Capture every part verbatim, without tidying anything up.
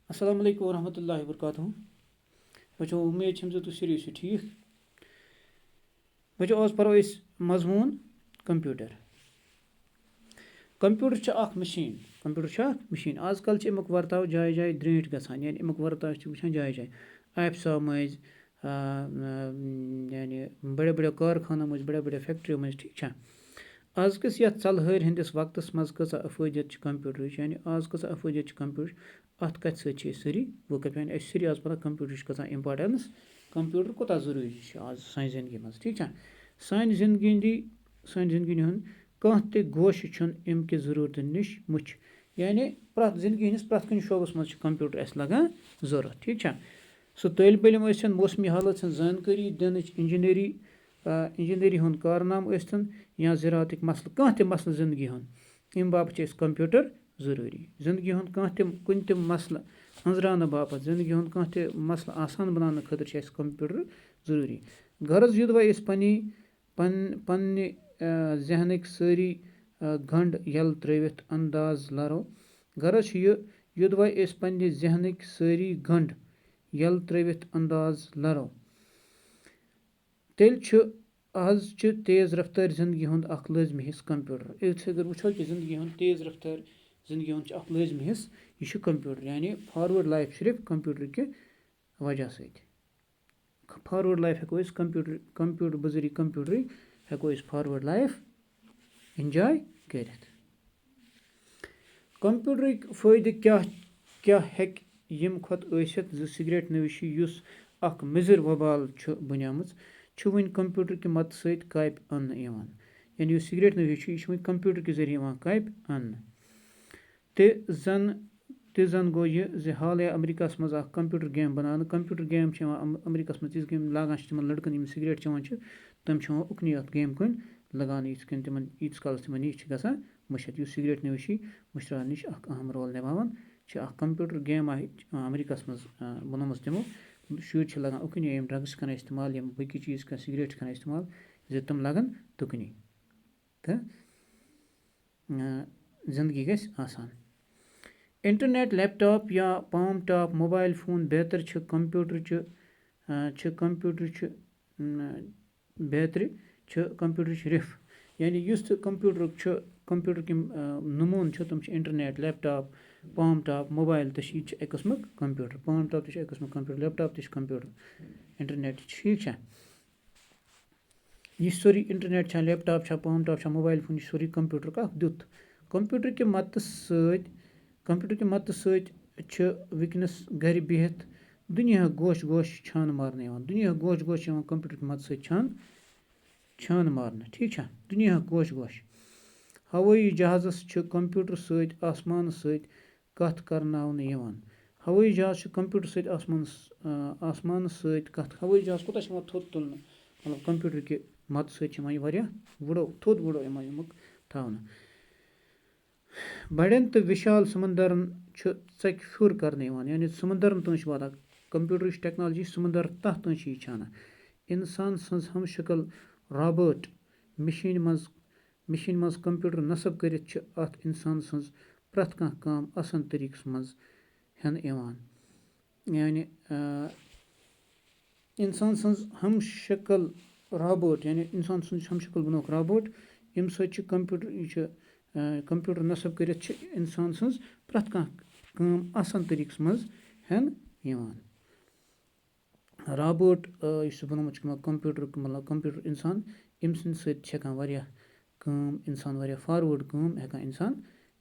السلام علیکم ورحمۃ اللہ وبرکاتہ۔ بچو، امید چھم زِ تُہۍ سٲری ٲسِو ٹھیٖک۔ بچو، آز پرو أسۍ مضموٗن کمپیوٹر۔ کمپیوٹر چھُ اکھ مشین، کمپیوٹر چھُ اکھ مشین۔ آز کل چھِ اَمیُک ورتاو جایہِ جایہِ درٛینٛٹھۍ گژھان، یعنی اَمیُک ورتاو چھِ وٕچھان جایہِ جایہِ۔ آفسو مٔنٛزۍ، آ، آ، یعنی بڑے بڑے کارخانو مٔنٛزۍ، بڑے بڑے فیکٹریو مٔنٛزۍ، ٹھیٖک چھا؟ آز کِس یتھ ژلہٲرۍ ہٕنٛدِس وقتس منٛز کۭژاہ افٲدیت چھِ کمپیوٹرٕچ، یعنی آز کۭژاہ افٲدیت چھِ کمپیوٹرٕچ، اتھ کتھِ سۭتۍ چھِ أسۍ سٲری وٲقف، یعنی أسۍ چھِ سٲری آز پران کمپیوٹرٕچ کۭژاہ امپارٹنس، کمپیوٹر کوٗتاہ ضروٗری چھُ آز سانہِ زندگی منٛز، ٹھیٖک چھا؟ سانہِ زندگی ہٕنٛدی، سانہِ زندگی ہُنٛد کانٛہہ تہِ گوشہِ چھُنہٕ امہِ کہِ ضروٗرتہٕ نِش مُچھ، یعنی پرٛٮ۪تھ زندگی ہٕنٛدِس پرٛٮ۪تھ کُنہِ شعبس منٛز چھِ کمپیوٹر اَسہِ لگان ضروٗرت، ٹھیٖک چھا؟ سُہ طٲلبِ علم ٲسِن، موسمی حالات ہٕنٛز زانکٲری دِنٕچ، انجینئری، آ، انجینئری ہُنٛد کارنامہٕ ٲسۍتن یا زراعتٕکۍ مسلہٕ، کانٛہہ تہِ مسلہٕ زندگی ہُنٛد، اَمہِ باپتھ چھِ اَسہِ کمپیوٹر ضروٗری۔ زندگی ہُنٛد کانٛہہ تہِ، کُنہِ تہِ مسلہٕ أنٛزراونہٕ باپتھ، زندگی ہُنٛد کانٛہہ تہِ مسلہٕ آسان بناونہٕ خٲطرٕ چھِ اَسہِ کمپیوٹر ضروٗری۔ غرض، یوٚدوَے أسۍ پننی، پن-، پننہِ، آ، ذہنٕکۍ سٲری، آ، گنٛڈ یَلہٕ ترٛٲوِتھ انداز لرو۔ غرض چھُ یہِ، یوٚدوَے أسۍ پننہِ ذہنٕکۍ سٲری گنٛڈ یَلہٕ ترٛٲوِتھ انداز لرو، تیٚلہِ چھُ آز چہِ تیز رفتارِ زندگی ہُنٛد اکھ لٲزمی حصہٕ کمپیوٹر۔ أسۍ اگر وٕچھو کہِ زندگی ہُنٛد تیز رفتارِ زندگی ہُنٛد چھُ اکھ لٲزمی حصہٕ، یہِ چھُ کمپیوٹر، یعنی forward life صرف کمپیوٹر کہِ وجہ سۭتۍ۔ Forward life ہٮ۪کو أسۍ کمپیوٹر، کمپیوٹر، بذریعہ کمپیوٹرٕے ہٮ۪کو أسۍ forward life enjoy کٔرِتھ۔ کمپیوٹرٕکۍ فٲیدٕ کیٛاہ، کیٛاہ ہیٚکہِ ییٚمہِ کھۄتہٕ ٲسِتھ زِ سگریٹ نوشی، یُس اکھ مُضر وبال چھُ بنیٲمٕژ، چھُ وُنہِ کمپیوٹر کہِ مدتہٕ سۭتۍ کاپہِ اننہٕ یِوان۔ یعنی یُس سگریٹ نوشی چھُ، یہِ چھُ وُنہِ کمپیوٹر کہِ ذٔریعہٕ یِوان کاپہِ اننہٕ۔ تہِ زن، تہِ زن گوٚو یہِ زِ حالٕے امریکہس منٛز اکھ کمپیوٹر گیم بناونہٕ۔ کمپیوٹر گیم چھِ یِوان ام-، امریکہس منٛز تِژھ گیم لاگان چھِ تِمن لڑکن، یِم سگریٹ چٮ۪وان چھِ، تِم چھِ یِوان اُکنُے اَتھ گیمہِ کُن لگاونہٕ، یِتھ کٔنۍ تِمن، ییٖتِس کالس تِمن یہِ چھِ گژھان مٔشِتھ۔ یُس سگریٹ نوشی مٔشراونہٕ نِش اکھ اہم رول نباوان چھِ۔ اکھ کمپیوٹر گیم آیہِ، آ، امریکہس منٛز، آ، بنٲومٕژ تِمو۔ شُرۍ چھِ لگان اُکنُے، یِم ڈرگس چھِ کران استعمال، یِم باقٕے چیٖز چھِ کران، سگریٹ چھِ کران استعمال، زِ تِم لگن تُکنُے۔ تہٕ، آ، زندگی گژھِ آسان۔ انٹرنیٹ، لیپ ٹاپ یا پام ٹاپ، موبائل فون بیتر چھِ کمپیوٹرچہِ، آ، چھِ کمپیوٹرچہِ، م، بیترِ چھِ کمپیوٹرٕچ رِف۔ یعنی یُس تہِ کمپیوٹرُک چھُ، کمپیوٹرُک یِم، آ، نموٗنہٕ چھِ، تِم چھِ انٹرنیٹ، لیپ ٹاپ، پام ٹاپ، موبائل تہِ چھِ، یہِ تہِ چھِ اَکہِ قٕسمُک کمپیوٹر۔ پام ٹاپ تہِ چھِ اَکہِ قٕسمُک کمپیوٹر، لیپ ٹاپ تہِ چھِ کمپیوٹر، انٹرنیٹ تہِ چھِ، ٹھیٖک چھا؟ یہِ سورُے انٹرنیٹ چھا، لیپ ٹاپ چھا، پام ٹاپ چھا، موبائل فون، یہِ چھُ سورُے کمپیوٹرُک اکھ دیُت۔ کمپیوٹر کہِ مدتہٕ سۭتۍ، کمپیوٹر کہِ مدتہٕ سۭتۍ چھِ وٕنکیٚنس گرِ بِہِتھ دُنیاہُک گوش گوش چھانہٕ مارنہٕ یِوان۔ دُنیاہُک گوش گوش چھُ یِوان کمپیوٹر کہِ مدتہٕ سۭتۍ چھان-، چھانہٕ مارنہٕ، ٹھیٖک چھا؟ دُنیاہُک گوش گوش۔ ہوٲیی جہازس چھِ کمپیوٹر سۭتۍ آسمانہٕ سۭتۍ کتھ کرناونہٕ یِوان۔ ہوٲیی جہاز چھُ کمپیوٹر سۭتۍ آسمانس، آ، آسمانس سۭتۍ کتھ، ہوٲیی جہاز کوٗتاہ چھُ یِوان تھوٚد تُلنہٕ؟ مطلب، کمپیوٹر کہِ مدتہٕ سۭتۍ چھِ یِوان یہِ واریاہ وُڈو، تھوٚد وُڈو یِوان اَمیُک تھاونہٕ۔ بڑٮ۪ن تہٕ وِشال سمندرن چھُ ژکہِ پھیُر کرنہٕ یِوان، یعنی سمندرن تام چھِ واتان۔ کمپیوٹرٕچ ٹیکنالوجی سمندر تتھ تام چھِ یہِ چھانان۔ انسان سٕنٛز ہم شکل رابٲٹ مِشیٖنہِ منٛز، مِشیٖنہِ منٛز کمپیوٹر نصب کٔرِتھ چھِ اتھ انسان سٕنٛز پرٛٮ۪تھ کانٛہہ کٲم آسان طریٖقس منٛز ہٮ۪نہٕ یِوان۔ یعنی، آ، انسان سٕنٛز ہم شکل رابوٹ، یعنی انسان سٕنٛز ہم شکل بنووُکھ رابوٹ، ییٚمہِ سۭتۍ چھُ کمپیوٹر، یہِ چھُ، آ، کمپیوٹر نصب کٔرِتھ چھِ انسان سٕنٛز پرٛٮ۪تھ کانٛہہ کٲم آسان طریٖقس منٛز ہٮ۪نہٕ یِوان۔ رابوٹ، آ، یُس چھُ بنوومُت چھُ کمپیوٹر، مطلب کمپیوٹر انسان، أمۍ سٕنٛدِ سۭتۍ چھِ ہٮ۪کان واریاہ کٲم انسان، واریاہ فاروٲڈ کٲم ہٮ۪کان انسان،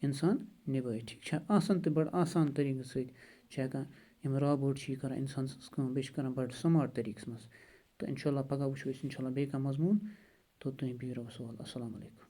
انسان نِبٲوِتھ۔ ٹھیٖک چھا؟ آسان تہٕ بڑٕ آسان طریٖقہٕ سۭتۍ چھِ ہٮ۪کان یِم رابوٹ چھِ یہِ کران انسان سٕنٛز کٲم، بیٚیہِ چھِ کران بڑٕ سمارٹ طریٖقس منٛز۔ تہٕ انشاء اللہ پگاہ وٕچھو أسۍ انشاء اللہ بیٚیہِ کانٛہہ مضموٗن۔ توٚتام بِہِو رۄبَس حوالہٕ۔ السلام علیکم۔